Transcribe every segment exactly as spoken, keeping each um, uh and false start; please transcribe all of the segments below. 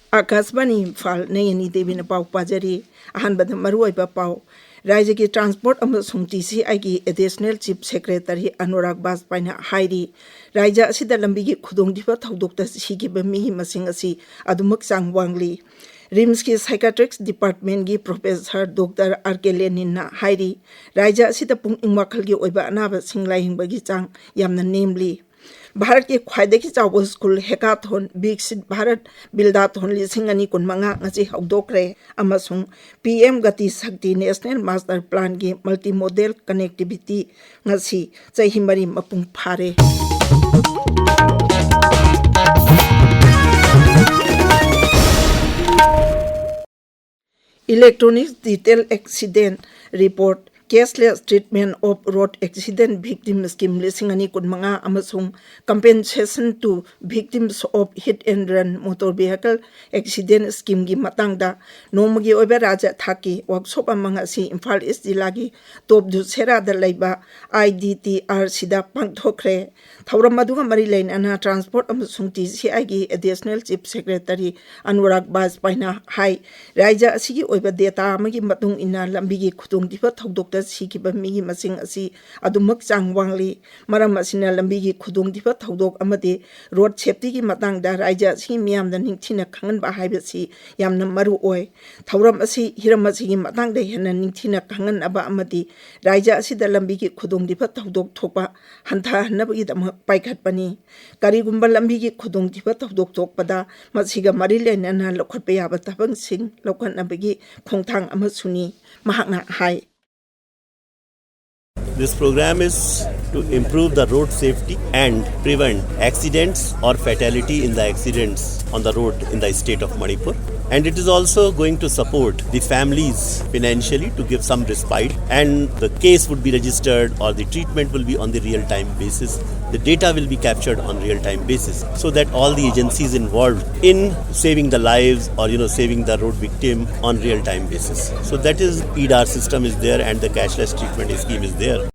ꯑꯥꯀꯥꯁꯕꯥꯅꯤ ꯏꯝꯐꯥꯜ, ꯅꯌꯅꯤ ꯗꯦꯕꯤꯅ ꯄꯥꯎ ꯄꯥꯖꯔꯤ꯫ ꯑꯍꯥꯟꯕꯗ ꯃꯔꯨꯑꯣꯏꯕ ꯄꯥꯎ꯫ ꯔꯥꯏꯖ꯭ꯌꯒꯤ ꯇ꯭ꯔꯥꯟꯁꯄꯣꯔꯠ ꯑꯃꯁꯨꯡ ꯇꯤ ꯁꯤ ꯑꯥꯏꯒꯤ ꯑꯦꯗꯤꯁꯅꯦꯜ ꯆꯤꯐ ꯁꯦꯀ꯭ꯔꯦꯇꯔꯤ ꯑꯅꯨꯔꯥꯒ ꯕꯥꯖꯄꯥꯏꯅ ꯍꯥꯏꯔꯤ, ꯔꯥꯏꯖ꯭ꯌ ꯑꯁꯤꯗ ꯂꯝꯕꯤꯒꯤ ꯈꯨꯗꯣꯡꯊꯤꯕ ꯊꯧꯗꯣꯛꯇ ꯁꯤꯈꯤꯕ ꯃꯤꯒꯤ ꯃꯁꯤꯡ ꯑꯁꯤ ꯑꯗꯨꯃꯛ ꯆꯥꯡ ꯋꯥꯡꯂꯤ꯫ ꯔꯤꯝꯁꯀꯤ ꯁꯥꯏꯀꯥꯇ꯭ꯔꯤꯛꯁ ꯗꯤꯄꯥꯔꯠꯃꯦꯟꯒꯤ ꯄ꯭ꯔꯣꯐꯦꯁꯔ ꯗꯣꯛꯇꯔ ꯑꯥꯔ ꯀꯦ ꯂꯦꯅꯤꯟꯅ ꯍꯥꯏꯔꯤ, ꯔꯥꯏꯖ꯭ꯌ ꯑꯁꯤꯗ ꯄꯨꯛꯅꯤꯡ ꯋꯥꯈꯜꯒꯤ ꯑꯣꯏꯕ ꯑꯅꯥꯕꯁꯤꯡ ꯂꯥꯌꯦꯡꯕꯒꯤ ꯆꯥꯡ ꯌꯥꯝꯅ ꯅꯦꯝꯂꯤ꯫ ꯚꯥꯔꯠꯀꯤ ꯈ꯭ꯋꯥꯏꯗꯒꯤ ꯆꯥꯎꯕ ꯁ꯭ꯀꯨꯜ ꯍꯦꯀꯥꯊꯣꯟ ꯕꯤꯛꯁꯤꯠ ꯚꯥꯔꯠ ꯕꯤꯜꯗꯥꯊꯣꯟ ꯂꯤꯁꯤꯡ ꯑꯅꯤ ꯀꯨꯟꯃꯉꯥ ꯉꯁꯤ ꯍꯧꯗꯣꯛꯈ꯭ꯔꯦ ꯑꯃꯁꯨꯡ ꯄꯤ M Gati Shakti national master ꯄ꯭ꯂꯥꯟꯒꯤ ꯃꯜꯇꯤ ꯃꯣꯗꯦꯜ ꯀꯅꯦꯛꯇꯤꯚꯤꯇꯤ ꯉꯁꯤ ꯆꯍꯤ ꯃꯔꯤ ꯃꯄꯨꯡ ꯐꯥꯔꯦ꯫ Electronic Detail Accident Report, Cashless Treatment of Road Accident Victim Scheme ꯂꯤꯁꯤꯡ ꯑꯅꯤ ꯀꯨꯟꯃꯉꯥ ꯑꯃꯁꯨꯡ Compensation to Victims of Hit and Run Motor Vehicle Accident Scheme ꯒꯤ ꯃꯇꯥꯡꯗ ꯅꯣꯡꯃꯒꯤ ꯑꯣꯏꯕ ꯔꯥꯖ꯭ꯌ ꯊꯥꯛꯀꯤ ꯋꯥꯛꯁꯣꯞ ꯑꯃ ꯉꯁꯤ ꯏꯝꯐꯥꯜ ꯏꯁ ꯖꯤꯂꯥꯒꯤ ꯇꯣꯞ ꯗꯨꯁꯦꯔꯥꯗ ꯂꯩꯕ ꯑꯥꯏ ꯗꯤ ꯇꯤ ꯑꯥꯔ ꯁꯤꯗ ꯄꯥꯡꯊꯣꯛꯈ꯭ꯔꯦ꯫ ꯊꯧꯔꯝ ꯑꯗꯨꯒ ꯃꯔꯤ ꯂꯩꯅꯅ ꯇ꯭ꯔꯥꯟꯁꯄꯣꯔꯠ ꯑꯃꯁꯨꯡ ꯇꯤ ꯁꯤ ꯑꯥꯏꯒꯤ ꯑꯦꯗꯤꯁꯅꯦꯜ ꯆꯤꯐ ꯁꯦꯀ꯭ꯔꯦꯇꯔꯤ ꯑꯅꯨꯔꯥꯒ ꯕꯥꯖꯄꯥꯏꯅ ꯍꯥꯏ, ꯔꯥꯏꯖ꯭ꯌ ꯑꯁꯤꯒꯤ ꯑꯣꯏꯕ ꯗꯦꯇꯥ ꯑꯃꯒꯤ ꯃꯇꯨꯡ ꯏꯟꯅ ꯂꯝꯕꯤꯒꯤ ꯈꯨꯗꯣꯡꯊꯤꯕ ꯊꯧꯗꯣꯛꯇ ꯁꯤꯈꯤꯕ ꯃꯤꯒꯤ ꯃꯁꯤꯡ ꯑꯁꯤ ꯑꯗꯨꯃꯛ ꯆꯥꯡ ꯋꯥꯡꯂꯤ꯫ ꯃꯔꯝ ꯑꯁꯤꯅ ꯂꯝꯕꯤꯒꯤ ꯈꯨꯗꯣꯡꯊꯤꯕ ꯊꯧꯗꯣꯛ ꯑꯃꯗꯤ ꯔꯣꯗ ꯁꯦꯐꯇꯤꯒꯤ ꯃꯇꯥꯡꯗ ꯔꯥꯏꯖ꯭ꯌ ꯑꯁꯤꯒꯤ ꯃꯤꯌꯥꯝꯗ ꯅꯤꯡꯊꯤꯅ ꯈꯪꯍꯟꯕ ꯍꯥꯏꯕꯁꯤ ꯌꯥꯝꯅ ꯃꯔꯨ ꯑꯣꯏ꯫ ꯊꯧꯔꯝ ꯑꯁꯤ ꯍꯤꯔꯝ ꯑꯁꯤꯒꯤ ꯃꯇꯥꯡꯗ ꯍꯦꯟꯅ ꯅꯤꯡꯊꯤꯅ ꯈꯪꯍꯟꯅꯕ ꯑꯃꯗꯤ ꯔꯥꯏꯖ꯭ꯌ ꯑꯁꯤꯗ ꯂꯝꯕꯤꯒꯤ ꯈꯨꯗꯣꯡꯊꯤꯕ ꯊꯧꯗꯣꯛ ꯊꯣꯛꯄ ꯍꯟꯊꯍꯟꯅꯕꯒꯤꯗꯃꯛ ꯄꯥꯏꯈꯠꯄꯅꯤ꯫ ꯀꯔꯤꯒꯨꯝꯕ ꯂꯝꯕꯤꯒꯤ ꯈꯨꯗꯣꯡꯊꯤꯕ ꯊꯧꯗꯣꯛ ꯊꯣꯛꯄꯗ ꯃꯁꯤꯒ ꯃꯔꯤ ꯂꯩꯅꯅ ꯂꯧꯈꯠꯄ ꯌꯥꯕ ꯊꯕꯛꯁꯤꯡ ꯂꯧꯈꯠꯅꯕꯒꯤ ꯈꯣꯡꯊꯥꯡ ꯑꯃꯁꯨꯅꯤ, ꯃꯍꯥꯛꯅ ꯍꯥꯏ꯫ This program is to improve the road safety and prevent accidents or fatality in the accidents on the road in the state of Manipur. And it is also going to support the families financially to give some respite, and the case would be registered or the treatment will be on the real time basis. The data will be captured on real time basis, so that all the agencies involved in saving the lives or, you know, saving the road victim on real time basis. So that is, EDAR system is there and the cashless treatment scheme is there.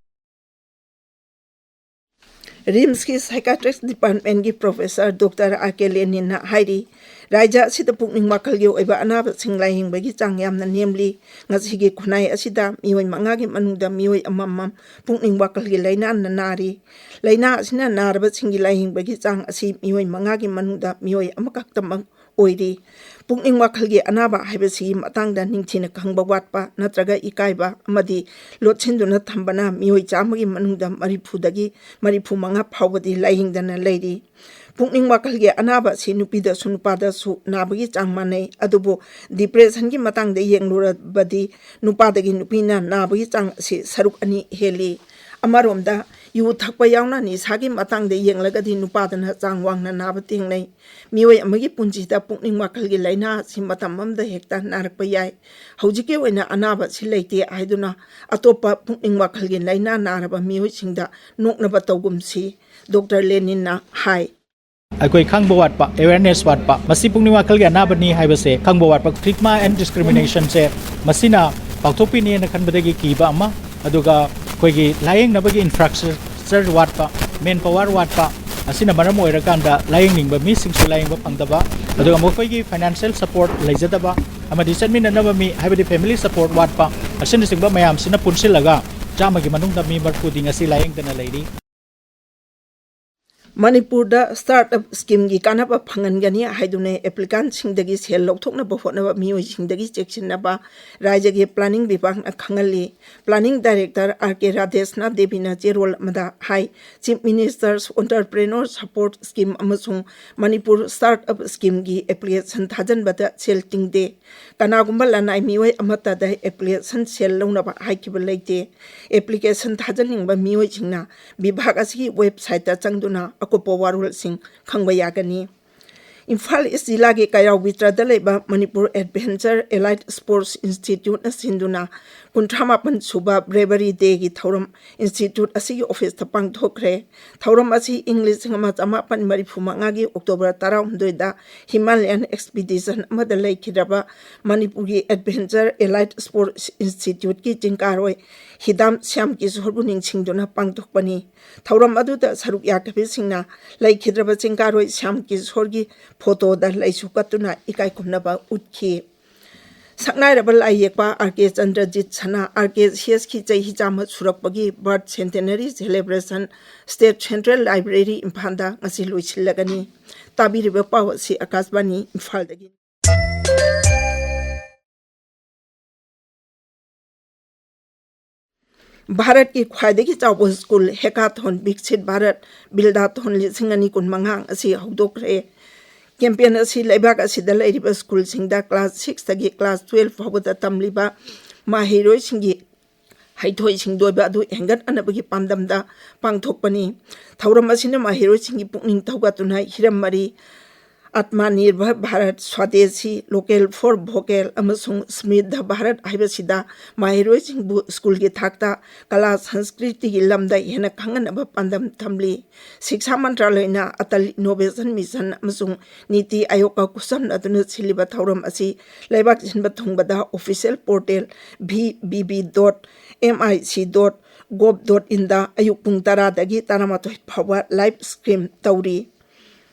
ꯔꯤꯝꯁꯀꯤ ꯁꯥꯏꯀꯥꯇ꯭ꯔꯤꯛꯁ ꯗꯤꯄꯥꯔꯠꯃꯦꯟꯒꯤ professor doctor R ꯀꯦ ꯂꯦꯅꯤꯟꯅ ꯍꯥꯏꯔꯤ, ꯔꯥꯏꯖ꯭ꯌ ꯑꯁꯤꯗ ꯄꯨꯛꯅꯤꯡ ꯋꯥꯈꯜꯒꯤ ꯑꯣꯏꯕ ꯑꯅꯥꯕꯁꯤꯡ ꯂꯥꯌꯦꯡꯕꯒꯤ ꯆꯥꯡ ꯌꯥꯝꯅ ꯅꯦꯝꯂꯤ꯫ ꯉꯁꯤꯒꯤ ꯈꯨꯟꯅꯥꯏ ꯑꯁꯤꯗ ꯃꯤꯑꯣꯏ ꯃꯉꯥꯒꯤ ꯃꯅꯨꯡꯗ ꯃꯤꯑꯣꯏ ꯑꯃꯃꯝ ꯄꯨꯛꯅꯤꯡ ꯋꯥꯈꯜꯒꯤ ꯂꯥꯏꯅꯥꯅ ꯅꯥꯔꯤ꯫ ꯂꯥꯏꯅꯥ ꯑꯁꯤꯅ ꯅꯥꯔꯕꯁꯤꯡꯒꯤ ꯂꯥꯌꯦꯡꯕꯒꯤ ꯆꯥꯡ ꯑꯁꯤ ꯃꯤꯑꯣꯏ ꯃꯉꯥꯒꯤ ꯃꯅꯨꯡꯗ ꯃꯤꯑꯣꯏ ꯑꯃꯈꯛꯇꯃꯛ ꯑꯣꯏꯔꯤ꯫ ꯄꯨꯛꯅꯤꯡ ꯋꯥꯈꯜꯒꯤ ꯑꯅꯥꯕ ꯍꯥꯏꯕꯁꯤꯒꯤ ꯃꯇꯥꯡꯗ ꯅꯤꯡꯊꯤꯅ ꯈꯪꯕ ꯋꯥꯠꯄ ꯅꯠꯇ꯭ꯔꯒ ꯏꯀꯥꯏꯕ ꯑꯃꯗꯤ ꯂꯣꯠꯁꯤꯟꯗꯨꯅ ꯊꯝꯕꯅ ꯃꯤꯑꯣꯏ ꯆꯥꯝꯃꯒꯤ ꯃꯅꯨꯡꯗ ꯃꯔꯤꯐꯨꯗꯒꯤ ꯃꯔꯤꯐꯨ ꯃꯉꯥ ꯐꯥꯎꯕꯗꯤ ꯂꯥꯌꯦꯡꯗꯅ ꯂꯩꯔꯤ꯫ ꯄꯨꯛꯅꯤꯡ ꯋꯥꯈꯜꯒꯤ ꯑꯅꯥꯕ ꯑꯁꯤ ꯅꯨꯄꯤꯗꯁꯨ ꯅꯨꯄꯥꯗꯁꯨ ꯅꯥꯕꯒꯤ ꯆꯥꯡ ꯃꯥꯟꯅꯩ, ꯑꯗꯨꯕꯨ ꯗꯤꯄ꯭ꯔꯦꯁꯟꯒꯤ ꯃꯇꯥꯡꯗ ꯌꯦꯡꯂꯨꯔꯕꯗꯤ ꯅꯨꯄꯥꯗꯒꯤ ꯅꯨꯄꯤꯅ ꯅꯥꯕꯒꯤ ꯆꯥꯡ ꯑꯁꯤ ꯁꯔꯨꯛ ꯑꯅꯤ ꯍꯦꯜꯂꯤ꯫ ꯑꯃꯔꯣꯝꯗ ꯌꯨ ꯊꯛꯄ ꯌꯥꯎꯅ ꯅꯤꯁꯥꯒꯤ ꯃꯇꯥꯡꯗ ꯌꯦꯡꯂꯒꯗꯤ ꯅꯨꯄꯥꯗꯅ ꯆꯥꯡ ꯋꯥꯡꯅ ꯅꯥꯕ ꯊꯦꯡꯅꯩ꯫ ꯃꯤꯑꯣꯏ ꯑꯃꯒꯤ ꯄꯨꯟꯁꯤꯗ ꯄꯨꯛꯅꯤꯡ ꯋꯥꯈꯜꯒꯤ ꯂꯥꯏꯅꯥ ꯑꯁꯤ ꯃꯇꯝ ꯑꯃꯗ ꯍꯦꯛꯇ ꯅꯥꯔꯛꯄ ꯌꯥꯏ꯫ ꯍꯧꯖꯤꯛꯀꯤ ꯑꯣꯏꯅ ꯑꯅꯥꯕ ꯑꯁꯤ ꯂꯩꯇꯦ ꯍꯥꯏꯗꯨꯅ ꯑꯇꯣꯞꯄ ꯄꯨꯛꯅꯤꯡ ꯋꯥꯈꯜꯒꯤ ꯂꯥꯏꯅꯥ ꯅꯥꯔꯕ ꯃꯤꯑꯣꯏꯁꯤꯡꯗ ꯅꯣꯛꯅꯕ ꯇꯧꯒꯨꯝꯁꯤ, ꯗꯣꯛꯇꯔ ꯂꯦꯅꯤꯟꯅ ꯍꯥꯏ꯫ ꯑꯩꯈꯣꯏ ꯈꯪꯕ ꯋꯥꯠꯄ, awareness ꯋꯥꯠꯄ, ꯃꯁꯤ ꯄꯨꯛꯅꯤꯡ ꯋꯥꯈꯜꯒꯤ ꯑꯅꯥꯕꯅꯤ ꯍꯥꯏꯕꯁꯦ ꯈꯪꯕ ꯋꯥꯠꯄ꯫ Stigma and discrimination ꯁꯦ ꯃꯁꯤꯅ ꯄꯥꯛꯊꯣꯛꯄꯤꯅꯦꯅ ꯈꯟꯕꯗꯒꯤ ꯀꯤꯕ ꯑꯃ, ꯑꯗꯨꯒ ꯑꯩꯈꯣꯏꯒꯤ ꯂꯥꯌꯦꯡꯅꯕꯒꯤ infrastructure ꯋꯥꯠꯄ, manpower ꯋꯥꯠꯄ ꯑꯁꯤꯅ ꯃꯔꯝ ꯑꯣꯏꯔꯀꯥꯟꯗ ꯂꯥꯌꯦꯡꯅꯤꯡꯕ ꯃꯤꯁꯤꯡꯁꯨ ꯂꯥꯌꯦꯡꯕ ꯐꯪꯗꯕ, ꯑꯗꯨꯒ ꯃꯈꯣꯏꯒꯤ financial support ꯂꯩꯖꯗꯕ ꯑꯃꯗꯤ ꯆꯠꯃꯤꯟꯅꯅꯕ ꯃꯤ, ꯍꯥꯏꯕꯗꯤ family support ꯋꯥꯠꯄ ꯑꯁꯤꯅꯆꯤꯡꯕ ꯃꯌꯥꯝꯁꯤꯅ ꯄꯨꯟꯁꯤꯜꯂꯒ ꯆꯥꯝꯃꯒꯤ ꯃꯅꯨꯡꯗ ꯃꯤ ꯃꯔꯤꯐꯨꯗꯤ ꯉꯁꯤ ꯂꯥꯌꯦꯡꯗꯅ ꯂꯩꯔꯤ꯫ ꯃꯅꯤꯄꯨꯔꯗ startup scheme ꯒꯤ ꯀꯥꯟꯅꯕ ꯐꯪꯍꯟꯒꯅꯤ ꯍꯥꯏꯗꯨꯅ applicant ꯁꯤꯡꯗꯒꯤ ꯁꯦꯜ ꯂꯧꯊꯣꯛꯅꯕ ꯍꯣꯠꯅꯕ ꯃꯤꯑꯣꯏꯁꯤꯡꯗꯒꯤ ꯆꯦꯛꯁꯤꯟꯅꯕ ꯔꯥꯏꯖ꯭ꯌꯒꯤ planning ꯕꯤꯚꯥꯒꯅ ꯈꯪꯍꯜꯂꯤ꯫ Planning Director ꯑꯥꯔ ꯀꯦ ꯔꯥꯙꯦꯁꯅꯥ ꯗꯦꯕꯤꯅ ꯆꯦꯔꯣꯜ ꯑꯃꯗ ꯍꯥꯏ, Chief Minister's Entrepreneur Support Scheme ꯑꯃꯁꯨꯡ ꯃꯅꯤꯄꯨꯔ startup scheme ꯒꯤ application ꯊꯥꯖꯤꯟꯕꯗ ꯁꯦꯜ ꯇꯤꯡꯗꯦ꯫ ꯀꯅꯥꯒꯨꯝꯕ ꯂꯅꯥꯏ ꯃꯤꯑꯣꯏ ꯑꯃꯠꯇꯗ application ꯁꯦꯜ ꯂꯧꯅꯕ ꯍꯥꯏꯈꯤꯕ ꯂꯩꯇꯦ꯫ Application ꯊꯥꯖꯤꯟꯅꯤꯡꯕ ꯃꯤꯑꯣꯏꯁꯤꯡꯅ ꯕꯤꯚꯥꯒ ꯑꯁꯤꯒꯤ website ꯇ ꯆꯪꯗꯨꯅ ꯑꯀꯨꯞꯄ ꯋꯥꯔꯣꯜꯁꯤꯡ ꯈꯪꯕ ꯌꯥꯒꯅꯤ꯫ ꯏꯝꯐꯥꯜ ꯏꯁ ꯖꯤꯂꯥꯒꯤ ꯀꯩꯔꯥꯎ ꯕꯤꯇ꯭ꯔꯗ ꯂꯩꯕ Manipur Adventure Elite Sports Institute ꯅ ꯁꯤꯟꯗꯨꯅ ꯀꯨꯟꯊ꯭ꯔꯥ ꯃꯥꯄꯟ ꯁꯨꯕ Bravery Dayꯒꯤ ꯊꯧꯔꯝ ꯏꯟꯁꯇꯤꯇ꯭ꯌꯨꯠ ꯑꯁꯤꯒꯤ ꯑꯣꯐꯤꯁꯇ ꯄꯥꯡꯊꯣꯛꯈ꯭ꯔꯦ꯫ ꯊꯧꯔꯝ ꯑꯁꯤ ꯏꯪ ꯂꯤꯁꯤꯡ ꯑꯃ ꯆꯃꯥꯄꯟ ꯃꯔꯤꯐꯨ ꯃꯉꯥꯒꯤ ꯑꯣꯛꯇꯣꯕꯔ ꯇꯔꯥꯍꯨꯝꯗꯣꯏꯗ ꯍꯤꯃꯥꯂꯌꯟ ꯑꯦꯛꯁꯄꯤꯗꯤꯁꯟ ꯑꯃꯗ ꯂꯩꯈꯤꯗ꯭ꯔꯕ ꯃꯅꯤꯄꯨꯔꯒꯤ ꯑꯦꯗꯚꯦꯟꯆꯔ ꯑꯦꯂꯥꯏꯠ ꯁ꯭ꯄꯣꯔꯠꯁ ꯏꯟꯁꯇꯤꯇ꯭ꯌꯨꯠꯀꯤ ꯆꯤꯡꯀꯥꯔꯣꯏ ꯍꯤꯗꯥꯝ ꯁ꯭ꯌꯥꯝ ꯀꯤꯁꯣꯔꯕꯨ ꯅꯤꯡꯁꯤꯡꯗꯨꯅ ꯄꯥꯡꯊꯣꯛꯄꯅꯤ꯫ ꯊꯧꯔꯝ ꯑꯗꯨꯗ ꯁꯔꯨꯛ ꯌꯥꯈꯤꯕꯁꯤꯡꯅ ꯂꯩꯈꯤꯗ꯭ꯔꯕ ꯆꯤꯡꯀꯥꯔꯣꯏ ꯁ꯭ꯌꯥꯝ ꯀꯤꯁꯣꯔꯒꯤ ꯐꯣꯇꯣꯗ ꯂꯩꯁꯨ ꯀꯠꯇꯨꯅ ꯏꯀꯥꯏ ꯈꯨꯝꯅꯕ ꯎꯠꯈꯤ꯫ ꯁꯛꯅꯥꯏꯔꯕ ꯂꯥꯏ ꯌꯦꯛꯄ ꯑꯥꯔ ꯀꯦ ꯆꯟꯗ꯭ꯔꯖꯤꯠ ꯁꯅꯥ, ꯑꯥꯔ ꯀꯦ ꯁꯤ ꯑꯦꯁꯀꯤ ꯆꯍꯤ ꯆꯥꯝꯃ ꯁꯨꯔꯛꯄꯒꯤ ꯕꯥꯔꯠ centenary celebration state central library ꯏꯝꯐꯥꯜꯗ ꯉꯁꯤ ꯂꯣꯏꯁꯤꯜꯂꯒꯅꯤ꯫ ꯇꯥꯕꯤꯔꯤꯕ ꯄꯥꯎ ꯑꯁꯤ ꯑꯀꯥꯁꯕꯥꯅꯤ ꯏꯝꯐꯥꯜꯗꯒꯤ꯫ ꯚꯥꯔꯠꯀꯤ ꯈ꯭ꯋꯥꯏꯗꯒꯤ ꯆꯥꯎꯕ ꯁ꯭ꯀꯨꯜ ꯍꯦꯀꯥꯊꯣꯟ ꯕꯤꯛꯁꯤꯠ ꯚꯥꯔꯠ ꯕꯤꯜꯗꯥꯊꯣꯟ ꯂꯤꯁꯤꯡ ꯑꯅꯤ ꯀꯨꯟꯃꯉꯥ ꯑꯁꯤ ꯍꯧꯗꯣꯛꯈ꯭ꯔꯦ꯫ ꯀꯦꯝꯄꯦꯟ ꯑꯁꯤ ꯂꯩꯕꯥꯛ ꯑꯁꯤꯗ ꯂꯩꯔꯤꯕ ꯁ꯭ꯀꯨꯜꯁꯤꯡꯗ ꯀ꯭ꯂꯥꯁ ꯁꯤꯛꯁꯇꯒꯤ ꯀ꯭ꯂꯥꯁ ꯇꯨꯌꯦꯜꯐ ꯐꯥꯎꯕꯗ ꯇꯝꯂꯤꯕ ꯃꯍꯩꯔꯣꯏꯁꯤꯡꯒꯤ ꯍꯩꯊꯣꯏ ꯁꯤꯡꯊꯣꯏꯕ ꯑꯗꯨ ꯍꯦꯟꯒꯠꯍꯟꯅꯕꯒꯤ ꯄꯥꯟꯗꯝꯗ ꯄꯥꯡꯊꯣꯛꯄꯅꯤ꯫ ꯊꯧꯔꯝ ꯑꯁꯤꯅ ꯃꯍꯩꯔꯣꯏꯁꯤꯡꯒꯤ ꯄꯨꯛꯅꯤꯡ ꯊꯧꯒꯠꯇꯨꯅ ꯍꯤꯔꯝ ꯃꯔꯤ, ꯑꯥꯇꯃꯅꯤꯔꯚꯔ ꯚꯥꯔꯠ, ꯁ꯭ꯋꯥꯗꯦꯁꯤ, ꯂꯣꯀꯦꯜ ꯐꯣꯔ ꯚꯣꯀꯦꯜ ꯑꯃꯁꯨꯡ ꯁꯃ꯭ꯔꯤꯗꯙ ꯚꯥꯔꯠ ꯍꯥꯏꯕꯁꯤꯗ ꯃꯍꯩꯔꯣꯏꯁꯤꯡꯕꯨ ꯁ꯭ꯀꯨꯜꯒꯤ ꯊꯥꯛꯇ ꯀꯂꯥ ꯁꯪꯁꯀ꯭ꯔꯤꯇꯤꯒꯤ ꯂꯝꯗ ꯍꯦꯟꯅ ꯈꯪꯍꯟꯅꯕ ꯄꯥꯟꯗꯝ ꯊꯝꯂꯤ꯫ ꯁꯤꯛꯁꯥ ꯃꯟꯇ꯭ꯔꯥꯂꯌꯅ ꯑꯇꯜ ꯏꯅꯣꯚꯦꯁꯟ ꯃꯤꯁꯟ ꯑꯃꯁꯨꯡ ꯅꯤꯇꯤ ꯑꯥꯌꯣꯒꯀ ꯈꯨꯠꯁꯝꯅꯗꯨꯅ ꯁꯤꯜꯂꯤꯕ ꯊꯧꯔꯝ ꯑꯁꯤ ꯂꯩꯕꯥꯛ ꯁꯤꯟꯕ ꯊꯨꯡꯕꯗ official portal V B B dot M I C dot gov dot ꯏꯟꯗ ꯑꯌꯨꯛ ꯄꯨꯡ ꯇꯔꯥꯗꯒꯤ ꯇꯔꯥꯃꯥꯊꯣꯏ ꯐꯥꯎꯕ ꯂꯥꯏꯚ ꯁ꯭ꯇ꯭ꯔꯤꯝ ꯇꯧꯔꯤ꯫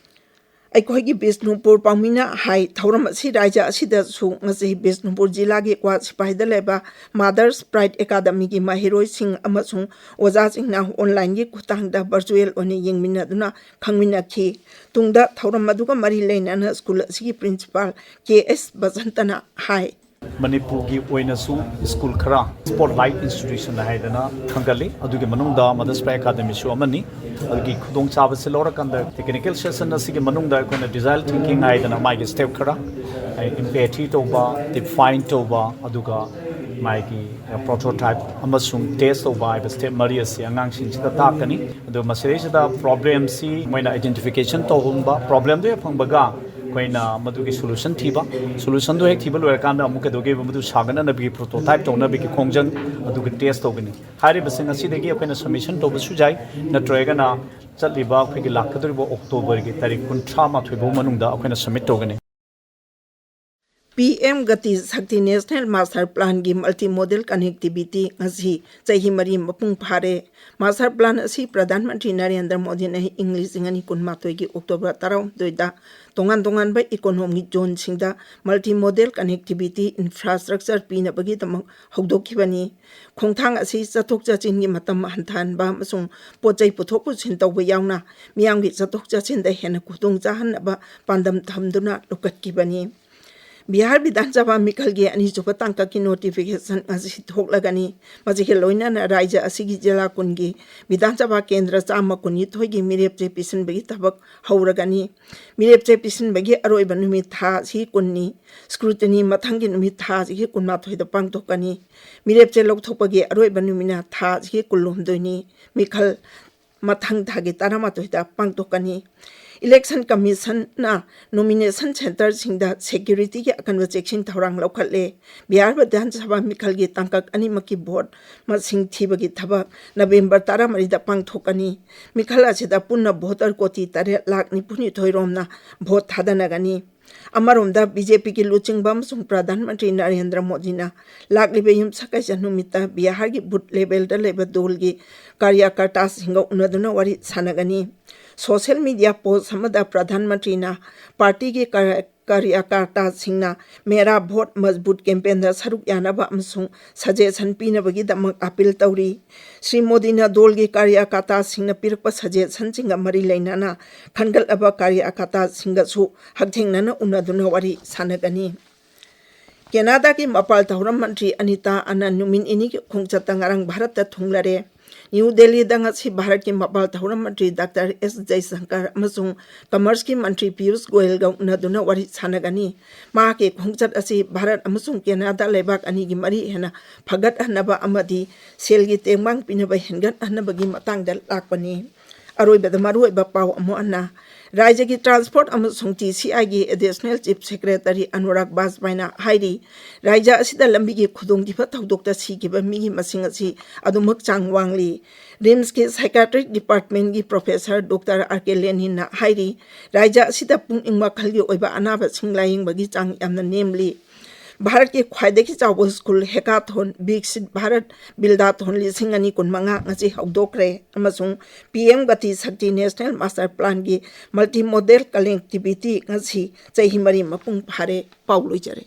ꯑꯩꯈꯣꯏꯒꯤ ꯕꯤꯁꯅꯨꯄꯨꯔ ꯄꯥꯎꯃꯤꯅ ꯍꯥꯏ, ꯊꯧꯔꯝ ꯑꯁꯤ ꯔꯥꯖ꯭ꯌ ꯑꯁꯤꯗꯁꯨ ꯉꯁꯤ ꯕꯤꯁꯅꯨꯄꯨꯔ ꯖꯤꯂꯥꯒꯤ ꯀ꯭ꯋꯥ ꯁꯤꯄꯥꯏꯗ ꯂꯩꯕ ꯃꯥꯗꯔꯁ ꯄ꯭ꯔꯥꯏꯗ ꯑꯦꯀꯥꯗꯃꯤꯒꯤ ꯃꯍꯩꯔꯣꯏꯁꯤꯡ ꯑꯃꯁꯨꯡ ꯑꯣꯖꯥꯁꯤꯡꯅ ꯑꯣꯟꯂꯥꯏꯟꯒꯤ ꯈꯨꯠꯊꯥꯡꯗ ꯚꯔꯆꯨꯑꯦꯜ ꯑꯣꯏꯅ ꯌꯦꯡꯃꯤꯟꯅꯗꯨꯅ ꯈꯪꯃꯤꯟꯅꯈꯤ꯫ ꯇꯨꯡꯗ ꯊꯧꯔꯝ ꯑꯗꯨꯒ ꯃꯔꯤ ꯂꯩꯅꯅ ꯁ꯭ꯀꯨꯜ ꯑꯁꯤꯒꯤ ꯄ꯭ꯔꯤꯟꯁꯤꯄꯥꯜ ꯀꯦ ꯑꯦꯁ ꯕꯁꯟꯇꯅ ꯍꯥꯏ꯫ ꯃꯅꯤꯄꯨꯔꯒꯤ ꯑꯣꯏꯅꯁꯨ ꯁ꯭ꯀꯨꯜ ꯈꯔ ꯁ꯭ꯄꯣꯠꯂꯥꯏꯠ ꯏꯟꯁꯇꯤꯇ꯭ꯌꯨꯁꯟ ꯍꯥꯏꯗꯅ ꯈꯟꯒꯠꯂꯤ꯫ ꯑꯗꯨꯒꯤ ꯃꯅꯨꯡꯗ ꯃꯗꯔꯁ ꯄ꯭ꯔꯥꯏꯗ ꯑꯦꯀꯥꯗꯃꯤꯁꯨ ꯑꯃꯅꯤ꯫ ꯑꯗꯨꯒꯤ ꯈꯨꯗꯣꯡꯆꯥꯕꯁꯤ ꯂꯧꯔꯀꯥꯟꯗ ꯇꯦꯛꯅꯤꯀꯦꯜ ꯁꯦꯁꯟ ꯑꯁꯤꯒꯤ ꯃꯅꯨꯡꯗ ꯑꯩꯈꯣꯏꯅ ꯗꯤꯖꯥꯏꯜ ꯊꯤꯡꯀꯤꯡ ꯍꯥꯏꯗꯅ ꯃꯥꯒꯤ ꯁ꯭ꯇꯦꯞ ꯈꯔ, ꯑꯦꯝꯄꯦꯊꯤ ꯇꯧꯕ, ꯗꯤꯐꯥꯏꯟ ꯇꯧꯕ, ꯑꯗꯨꯒ ꯃꯥꯒꯤ ꯄ꯭ꯔꯣꯇꯣꯇꯥꯏꯞ ꯑꯃꯁꯨꯡ ꯇꯦꯁ ꯇꯧꯕ ꯍꯥꯏꯕ ꯁ꯭ꯇꯦꯞ ꯃꯔꯤ ꯑꯁꯤ ꯑꯉꯥꯡꯁꯤꯡꯁꯤꯗ ꯇꯥꯛꯀꯅꯤ꯫ ꯑꯗꯨ ꯃꯁꯤꯗꯩꯁꯤꯗ ꯄ꯭ꯔꯣꯕ꯭ꯂꯦꯝꯁꯤ ꯃꯣꯏꯅ ꯑꯥꯏꯗꯦꯟꯇꯤꯐꯤꯀꯦꯁꯟ ꯇꯧꯍꯟꯕ, ꯄ꯭ꯔꯣꯕ꯭ꯂꯦꯝꯗꯨ ꯍꯦꯛ ꯐꯪꯕꯒ ꯑꯩꯈꯣꯏꯅ ꯃꯗꯨꯒꯤ ꯁꯣꯂꯨꯁꯟ ꯊꯤꯕ, ꯁꯣꯂꯨꯁꯟꯗꯨ ꯍꯦꯛ ꯊꯤꯕ ꯂꯣꯏꯔꯀꯥꯟꯗ ꯑꯃꯨꯛ ꯀꯩꯗꯧꯒꯦꯕ, ꯃꯗꯨ ꯁꯥꯒꯠꯅꯅꯕꯒꯤ ꯄ꯭ꯔꯣꯇꯣꯇꯥꯏꯞ ꯇꯧꯅꯕꯒꯤ ꯈꯣꯡꯖꯪ ꯑꯗꯨꯒ ꯇꯦꯁ ꯇꯧꯒꯅꯤ꯫ ꯍꯥꯏꯔꯤꯕꯁꯤꯡ ꯑꯁꯤꯗꯒꯤ ꯑꯩꯈꯣꯏꯅ ꯁꯕꯃꯤꯁꯟ ꯇꯧꯕꯁꯨ ꯌꯥꯏ, ꯅꯠꯇ꯭ꯔꯒꯅ ꯆꯠꯂꯤꯕ ꯑꯩꯈꯣꯏꯒꯤ ꯂꯥꯛꯀꯗꯧꯔꯤꯕ ꯑꯣꯛꯇꯣꯕꯔꯒꯤ ꯇꯥꯔꯤꯛ ꯀꯨꯟꯊ꯭ꯔꯥ ꯃꯥꯊꯣꯏ ꯐꯥꯎ ꯃꯅꯨꯡꯗ ꯑꯩꯈꯣꯏꯅ ꯁꯕꯃꯤꯠ ꯇꯧꯒꯅꯤ꯫ ꯄꯤ M Gati Shakti national master ꯄ꯭ꯂꯥꯟꯒꯤ ꯃꯜꯇꯤ ꯃꯣꯗꯦꯜ ꯀꯅꯦꯛꯇꯤꯚꯤꯇꯤ ꯉꯁꯤ ꯆꯍꯤ ꯃꯔꯤ ꯃꯄꯨꯡ ꯐꯥꯔꯦ꯫ ꯃꯥꯁꯇꯔ ꯄ꯭ꯂꯥꯟ ꯑꯁꯤ ꯄ꯭ꯔꯙꯥꯟ ꯃꯟꯇ꯭ꯔꯤ ꯅꯔꯦꯟꯗ꯭ꯔ ꯃꯣꯗꯤꯅ ꯏꯪ ꯂꯤꯁꯤꯡ ꯑꯅꯤ ꯀꯨꯟꯃꯥꯊꯣꯏꯒꯤ ꯑꯣꯛꯇꯣꯕꯔ ꯇꯔꯥꯍꯨꯝꯗꯣꯏꯗ ꯇꯣꯉꯥꯟ ꯇꯣꯉꯥꯟꯕ ꯏꯀꯣꯅꯣꯃꯤꯛ ꯖꯣꯟꯁꯤꯡꯗ ꯃꯜꯇꯤ ꯃꯣꯗꯦꯜ ꯀꯅꯦꯛꯇꯤꯚꯤꯇꯤ ꯏꯟꯐ꯭ꯔꯥꯁ꯭ꯇ꯭ꯔꯛꯆꯔ ꯄꯤꯅꯕꯒꯤꯗꯃꯛ ꯍꯧꯗꯣꯛꯈꯤꯕꯅꯤ꯫ ꯈꯣꯡꯊꯥꯡ ꯑꯁꯤ ꯆꯠꯊꯣꯛ ꯆꯠꯁꯤꯟꯒꯤ ꯃꯇꯝ ꯍꯟꯊꯍꯟꯕ ꯑꯃꯁꯨꯡ ꯄꯣꯠ ꯆꯩ ꯄꯨꯊꯣꯛ ꯄꯨꯁꯤꯟ ꯇꯧꯕ ꯌꯥꯎꯅ ꯃꯤꯌꯥꯝꯒꯤ ꯆꯠꯊꯣꯛ ꯆꯠꯁꯤꯟꯗ ꯍꯦꯟꯅ ꯈꯨꯗꯣꯡ ꯆꯥꯍꯟꯅꯕ ꯄꯥꯟꯗꯝ ꯊꯝꯗꯨꯅ ꯂꯧꯈꯠꯈꯤꯕꯅꯤ꯫ ꯕꯤꯍꯥꯔ ꯕꯤꯙꯥꯟ ꯁꯚꯥ ꯃꯤꯈꯜꯒꯤ ꯑꯅꯤꯁꯨꯕ ꯇꯥꯡꯀꯛꯀꯤ ꯅꯣꯇꯤꯐꯤꯀꯦꯁꯟ ꯉꯁꯤ ꯊꯣꯛꯂꯒꯅꯤ꯫ ꯃꯁꯤꯒ ꯂꯣꯏꯅꯅ ꯔꯥꯖ꯭ꯌ ꯑꯁꯤꯒꯤ ꯖꯤꯂꯥ ꯀꯨꯟꯒꯤ ꯕꯤꯙꯥꯟ ꯁꯚꯥ ꯀꯦꯟꯗ꯭ꯔ ꯆꯥꯝꯃ ꯀꯨꯟꯅꯤꯊꯣꯏꯒꯤ ꯃꯤꯔꯦꯞ ꯆꯦ ꯄꯤꯁꯤꯟꯕꯒꯤ ꯊꯕꯛ ꯍꯧꯔꯒꯅꯤ꯫ ꯃꯤꯔꯦꯞ ꯆꯦ ꯄꯤꯁꯤꯟꯕꯒꯤ ꯑꯔꯣꯏꯕ ꯅꯨꯃꯤꯠ ꯊꯥ ꯑꯁꯤ ꯀꯨꯟꯅꯤ꯫ ꯁ꯭ꯀ꯭ꯔꯨꯇꯤꯅꯤ ꯃꯊꯪꯒꯤ ꯅꯨꯃꯤꯠ ꯊꯥ ꯑꯁꯤꯒꯤ ꯀꯨꯟꯃꯥꯊꯣꯏꯗ ꯄꯥꯡꯊꯣꯛꯀꯅꯤ꯫ ꯃꯤꯔꯦꯞ ꯆꯦ ꯂꯧꯊꯣꯛꯄꯒꯤ ꯑꯔꯣꯏꯕ ꯅꯨꯃꯤꯠꯅ ꯊꯥ ꯑꯁꯤꯒꯤ ꯀꯨꯟꯍꯨꯝꯗꯣꯏꯅꯤ꯫ ꯃꯤꯈꯜ ꯃꯊꯪ ꯊꯥꯒꯤ ꯇꯔꯥꯃꯥꯊꯣꯏꯗ ꯄꯥꯡꯊꯣꯛꯀꯅꯤ꯫ ꯏꯂꯦꯛꯁꯟ ꯀꯃꯤꯁꯟꯅ ꯅꯣꯃꯤꯅꯦꯁꯟ ꯁꯦꯟꯇꯔꯁꯤꯡꯗ ꯁꯦꯀ꯭ꯌꯨꯔꯤꯇꯤꯒꯤ ꯑꯀꯟꯕ ꯆꯦꯛꯁꯤꯟ ꯊꯧꯔꯥꯡ ꯂꯧꯈꯠꯂꯦ꯫ ꯕꯤꯍꯥꯔ ꯕꯤꯙꯥꯟ ꯁꯚꯥ ꯃꯤꯈꯜꯒꯤ ꯇꯥꯡꯀꯛ ꯑꯅꯤꯃꯛꯀꯤ ꯚꯣꯠ ꯃꯁꯤꯡ ꯊꯤꯕꯒꯤ ꯊꯕꯛ ꯅꯕꯦꯝꯕꯔ ꯇꯔꯥꯃꯔꯤꯗ ꯄꯥꯡꯊꯣꯛꯀꯅꯤ꯫ ꯃꯤꯈꯜ ꯑꯁꯤꯗ ꯄꯨꯟꯅ ꯚꯣꯇꯔ ꯀꯣꯇꯤ ꯇꯔꯦꯠ ꯂꯥꯈ ꯅꯤꯐꯨꯅꯤꯊꯣꯏ ꯔꯣꯝꯅ ꯚꯣꯠ ꯊꯥꯗꯅꯒꯅꯤ꯫ ꯑꯃꯔꯣꯝꯗ, ꯕꯤ ꯖꯦ ꯄꯤꯒꯤ ꯂꯨꯆꯤꯡꯕ ꯑꯃꯁꯨꯡ ꯄ꯭ꯔꯙꯥꯟ ꯃꯟꯇ꯭ꯔꯤ ꯅꯔꯦꯟꯗ꯭ꯔ ꯃꯣꯗꯤꯅ ꯂꯥꯛꯂꯤꯕ ꯌꯨꯝꯁꯀꯩꯁ ꯅꯨꯃꯤꯠꯇ ꯕꯤꯍꯥꯔꯒꯤ ꯕꯨꯊ ꯂꯦꯚꯦꯜꯗ ꯂꯩꯕ ꯗꯣꯜꯒꯤ ꯀꯥꯔꯌꯀꯔꯇꯥꯁꯤꯡꯒ ꯎꯅꯗꯨꯅ ꯋꯥꯔꯤ ꯁꯥꯟꯅꯒꯅꯤ꯫ ꯁꯣꯁꯤꯌꯦꯜ ꯃꯤꯗꯤꯌꯥ ꯄꯣꯁ ꯑꯃꯗ ꯄ꯭ꯔꯙꯥꯟ ꯃꯟꯇ꯭ꯔꯤꯅ ꯄꯥꯔꯇꯤꯒꯤ ꯀꯥꯔ-, ꯀꯥꯔꯌꯀꯔꯇꯥꯁꯤꯡꯅ ꯃꯦꯔꯥ ꯚꯣꯠ ꯃꯖꯕꯨꯠ ꯀꯦꯝꯄꯦꯟꯗ ꯁꯔꯨꯛ ꯌꯥꯅꯕ ꯑꯃꯁꯨꯡ ꯁꯖꯦꯁꯟ ꯄꯤꯅꯕꯒꯤꯗꯃꯛ ꯑꯥꯄꯤꯜ ꯇꯧꯔꯤ꯫ ꯁ꯭ꯔꯤ ꯃꯣꯗꯤꯅ ꯗꯣꯜꯒꯤ ꯀꯥꯔꯌꯀꯔꯇꯥꯁꯤꯡꯅ ꯄꯤꯔꯛꯄ ꯁꯖꯦꯁꯟꯁꯤꯡꯒ ꯃꯔꯤ ꯂꯩꯅꯅ ꯈꯟꯒꯠꯂꯕ ꯀꯥꯔꯌꯀꯔꯇꯥꯁꯤꯡꯒꯁꯨ ꯍꯛꯊꯦꯡꯅꯅ ꯎꯅꯗꯨꯅ ꯋꯥꯔꯤ ꯁꯥꯟꯅꯒꯅꯤ꯫ ꯀꯦꯅꯥꯗꯥꯒꯤ ꯃꯄꯥꯜ ꯊꯧꯔꯝ ꯃꯟꯇ꯭ꯔꯤ ꯑꯅꯤꯇꯥ ꯑꯅꯟ ꯅꯨꯃꯤꯠ ꯅꯤꯅꯤꯒꯤ ꯈꯣꯡꯆꯠꯇ ꯉꯔꯥꯡ ꯚꯥꯔꯠꯇ ꯊꯨꯡꯂꯔꯦ꯫ ꯅ꯭ꯌꯨ ꯗꯦꯜꯂꯤꯗ ꯉꯁꯤ ꯚꯥꯔꯠꯀꯤ ꯃꯄꯥꯜ ꯊꯧꯔꯝ ꯃꯟꯇ꯭ꯔꯤ ꯗꯥꯛꯇꯔ ꯑꯦꯁ ꯖꯌꯁꯪꯀꯔ ꯑꯃꯁꯨꯡ ꯀꯃꯔꯁꯀꯤ ꯃꯟꯇ꯭ꯔꯤ ꯄꯤꯌꯨꯁ ꯒꯣꯌꯜꯒ ꯎꯅꯗꯨꯅ ꯋꯥꯔꯤ ꯁꯥꯟꯅꯒꯅꯤ꯫ ꯃꯍꯥꯛꯀꯤ ꯈꯣꯡꯆꯠ ꯑꯁꯤ ꯚꯥꯔꯠ ꯑꯃꯁꯨꯡ ꯀꯦꯅꯥꯗꯥ ꯂꯩꯕꯥꯛ ꯑꯅꯤꯒꯤ ꯃꯔꯤ ꯍꯦꯟꯅ ꯐꯒꯠꯍꯟꯅꯕ ꯑꯃꯗꯤ ꯁꯦꯜꯒꯤ ꯇꯦꯡꯕꯥꯡ ꯄꯤꯅꯕ ꯍꯦꯟꯒꯠꯍꯟꯅꯕꯒꯤ ꯃꯇꯥꯡꯗ ꯂꯥꯛꯄꯅꯤ꯫ ꯑꯔꯣꯏꯕꯗ ꯃꯔꯨꯑꯣꯏꯕ ꯄꯥꯎ ꯑꯃꯨꯛ ꯍꯟꯅ, ꯔꯥꯖ꯭ꯌꯒꯤ ꯇ꯭ꯔꯥꯟꯁꯄꯣꯔꯠ ꯑꯃꯁꯨꯡ ꯇꯤ ꯁꯤ ꯑꯥꯏꯒꯤ ꯑꯦꯗꯤꯁꯅꯦꯜ ꯆꯤꯐ ꯁꯦꯀ꯭ꯔꯦꯇꯔꯤ ꯑꯅꯨꯔꯥꯒ ꯕꯥꯖꯄꯥꯏꯅ ꯍꯥꯏꯔꯤ, ꯔꯥꯖ꯭ꯌ ꯑꯁꯤꯗ ꯂꯝꯕꯤꯒꯤ ꯈꯨꯗꯣꯡꯊꯤꯕ ꯊꯧꯗꯣꯛꯇ ꯁꯤꯈꯤꯕ ꯃꯤꯒꯤ ꯃꯁꯤꯡ ꯑꯁꯤ ꯑꯗꯨꯃꯛ ꯆꯥꯡ ꯋꯥꯡꯂꯤ꯫ ꯔꯤꯝꯁꯀꯤ ꯁꯥꯏꯀꯥꯇ꯭ꯔꯤꯛ ꯗꯤꯄꯥꯔꯠꯃꯦꯟꯒꯤ ꯄ꯭ꯔꯣꯐꯦꯁꯔ ꯗꯣꯛꯇꯔ ꯑꯥꯔ ꯀꯦ ꯂꯦꯅꯤꯟꯅ ꯍꯥꯏꯔꯤ, ꯔꯥꯖ꯭ꯌ ꯑꯁꯤꯗ ꯄꯨꯛꯅꯤꯡ ꯋꯥꯈꯜꯒꯤ ꯑꯣꯏꯕ ꯑꯅꯥꯕꯁꯤꯡ ꯂꯥꯌꯦꯡꯕꯒꯤ ꯆꯥꯡ ꯌꯥꯝꯅ ꯅꯦꯝꯂꯤ꯫ ꯚꯥꯔꯠꯀꯤ ꯈ꯭ꯋꯥꯏꯗꯒꯤ ꯆꯥꯎꯕ ꯁ꯭ꯀꯨꯜ ꯍꯦꯀꯥꯊꯣꯟ ꯕꯤꯛꯁꯤꯠ ꯚꯥꯔꯠ ꯕꯤꯜꯗꯥꯊꯣꯟ ꯂꯤꯁꯤꯡ ꯑꯅꯤ ꯀꯨꯟꯃꯉꯥ ꯉꯁꯤ ꯍꯧꯗꯣꯛꯈ꯭ꯔꯦ ꯑꯃꯁꯨꯡ ꯄꯤ M Gati Shakti national master ꯄ꯭ꯂꯥꯟꯒꯤ ꯃꯜꯇꯤ ꯃꯣꯗꯦꯜ ꯀꯅꯦꯛꯇꯤꯚꯤꯇꯤ ꯉꯁꯤ ꯆꯍꯤ ꯃꯔꯤ ꯃꯄꯨꯡ ꯐꯥꯔꯦ꯫ ꯄꯥꯎ ꯂꯣꯏꯖꯔꯦ꯫